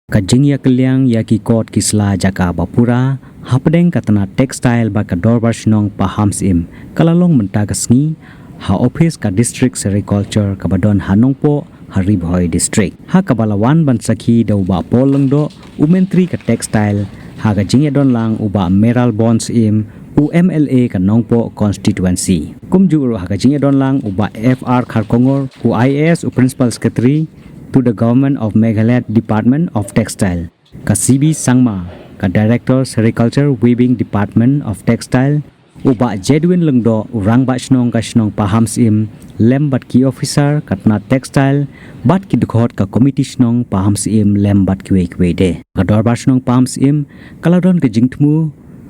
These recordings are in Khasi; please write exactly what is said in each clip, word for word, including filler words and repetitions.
Ka jingïakylliang ïa ki kot ki sla jaka ba pura hapdeng ka tnat textile bad ka dorbar shnong Pahamsyiem ka la long mynta ka sngi ha ophis ka District Sericulture kaba don ha Nongpoh ha Ri Bhoi District, ha kaba la wan ban sakhi da u Bah Paul Lyngdoh, u Myntri ka Textile, ha ka jingïadon lang u Bah Mayralborn Syiem, u M L A ka Nongpoh Constituency. Kumjuh ruh ha ka jingïadon lang u Bah F R Kharkongor, u I A S, u Principal Secretary to the Government of Meghalaya, Department of Textile, ka C B Sangma, ka Director Sericulture, Weaving, Department of Textile, u Bah Jedwin Lyngdoh, u Rangbah Shnong ka shnong Pahamsyiem, lem bad ki officer ka tnat textile, bad ki dkhot ka Committee Shnong Pahamsyiem, lem bad kiwei kiwei de. Ka Dorbar Shnong Pahamsyiem ka la don ka jingthmu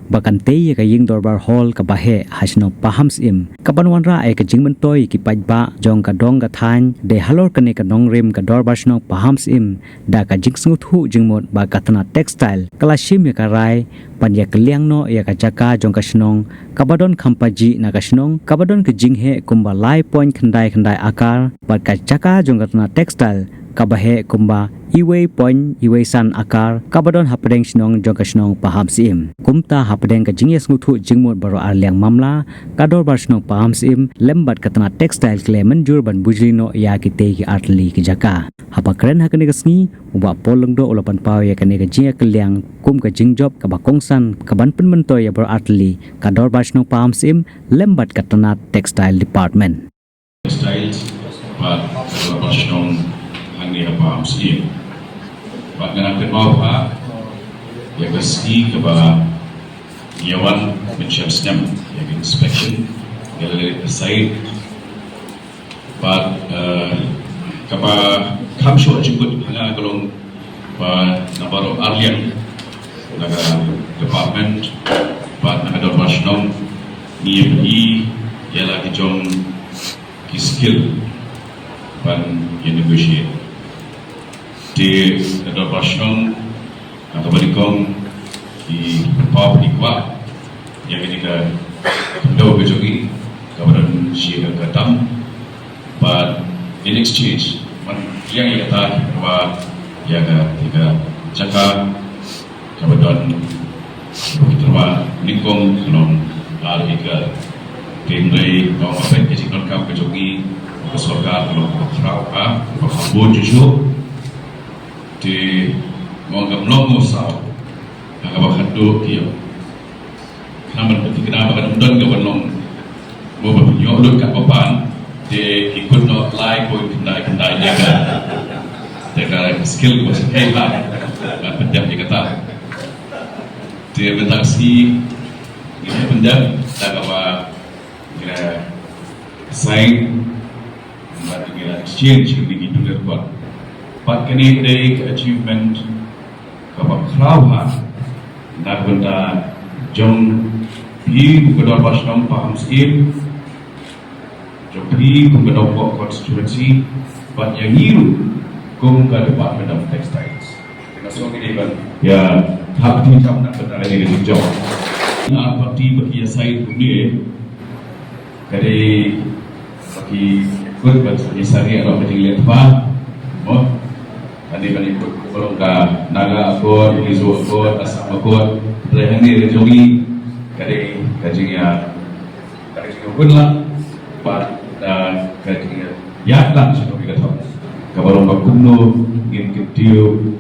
ba kan tei ïa ka ïing dorbar hall kaba heh ha shnong Pahamsyiem, kaban wanrah ïa ka jingmyntoi ki paidbah jong ka dong ka thaiñ, dei halor kane ka nongrim ka Dorbar Shnong Pahamsyiem, da ka jingsngewthuh jingmut ba ka tnat textile ka la shim ïa ka rai ban ïakylliang noh ïa ka jaka jong ka shnong kaba don kham pajih na ka shnong, kaba don ka jingheh kumba lai point khyndai khyndai akar, bad ka jaka jong ka tnat textile kaba heh kumba iwei point iwei san akar, kaba don hapdeng shnong jong ka shnong Pahamsyiem. Kumta hapdeng ka jingïasngewthuh jingmut baroh arliang mamla, ka Dorbar Shnong Pahamsyiem lem bad ka tnat textile ki la mynjur ban bujli noh ïa kitei ki artylli ki jaka. Haba kren ha kane ka sngi, u Bah Paul Lyngdoh u la pynpaw ïa kane ka jingïakylliang kum ka jingjop kaba kongsan kaban pynmyntoi ïa baroh artylli ka Dorbar Shnong Pahamsyiem lem bad ka tnat Textile Department. Textiles bad ka Dorbar Shnong hangne ha Pahamsyiem. Bad nga kynmaw ba ïa ka sngi kaba ïa wan mynshem snem ïa ka inspection, ïa la leit ka site, bad, eh, kaba kham shuh jingkut ha nga ka long ba na baroh arliang na ka department bad na ka Dorbar Shnong ngi ïa phi ïa la ki jong ki skill ban ïa negotiate. Te ka Dorbar Shnong, na kaba nyngkong ki paw ki kwah ïa kane ka khyndew ka jong ngi kaba don shi ka tam, but in exchange man ïa ïa kata ki kwah ïa ka, ïa ka jaka kaba don ki tyrwa nyngkong ka long ar acre. Te hynrei ba nga peit ka jingdonkam ka jong ngi ka sorkar ka long kaba khraw, ha kaba kham bun shuh shuh. Te nga ong kam long mo saw ha kaba khatduh ki ïa khnang ban pynthikna ba kan ym don ka ban long mo ba pynïoh lut kat ba pan. Te ki kut noh lai point khyndai khyndai ïa ka. Te ka skill ba sa kai ba ban pyndep ïa kata. Te mynta ka sngi ngi la pyndep da kaba ngi la sign bad ngi la exchange kine ki pynlong. Bad kane ka dei ka achievement kaba khraw ha na ka bynta jong phi kum ka Dorbar Shnong Pahamsyiem, jong phi kum ka Nongpoh constituency, bad ïa ngi ruh kum ka Department of Textiles. Te nga sngew ngi dei ban ïa thap kti tam na ka bynta kane ka jingjop. Ar parti ba ki ïa sign kumne, ka dei ba ki kut ban sa ïa sari ïa ka jingleh tpa. Mo, kane kane kut ba long ka Naga Accord, Mizo Accord, Assam Accord. Te hangne ka jong ngi ka dei ka jingïa, ka dei ka jingïakut lang bad, ah, ka jingïaid lang sha kawei ka thong kaba long ba kumno ngin kyntiew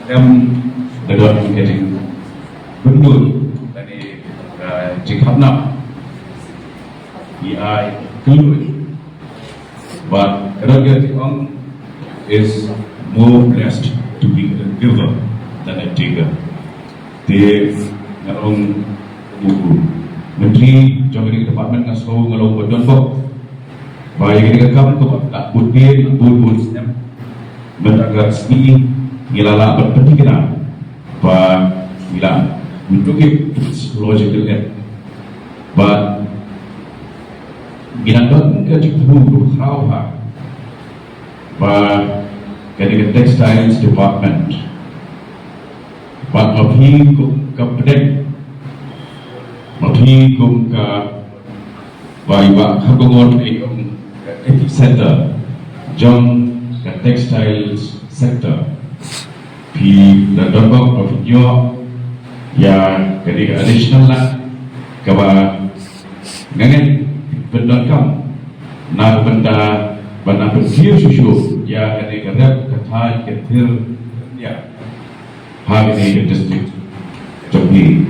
em da don ka jingbynnud lane ka jingkhapnam. Ngi ai kylluid bad ka don ka jingong, is more blessed to be a giver than a taker. Te nga ong u Myntri jong kane ka department nga sngew nga long ba don bok ba ïa kane ka kam kaba la bun dien, la bun bun snem. Mynta ka sngi ngi la lah ban pynthikna ba ngi la, we took it to its logical end. But ngi la don ka jingthmu kaba khraw ha ba kane ka textiles department, bad ma phi kum ka pdeng, ma phi kum ka, ba i Bah Kharkongor ei kum ka epicenter jong ka textiles sector. Phi la don bok ba phi ïoh ïa kane ka additional lah kaba nga ngeit phin donkam na ka bynta ba na pynkiew shuh shuh ïa kane ka rep ka thaiñ ka thir ïa ha kane ka district jong phi.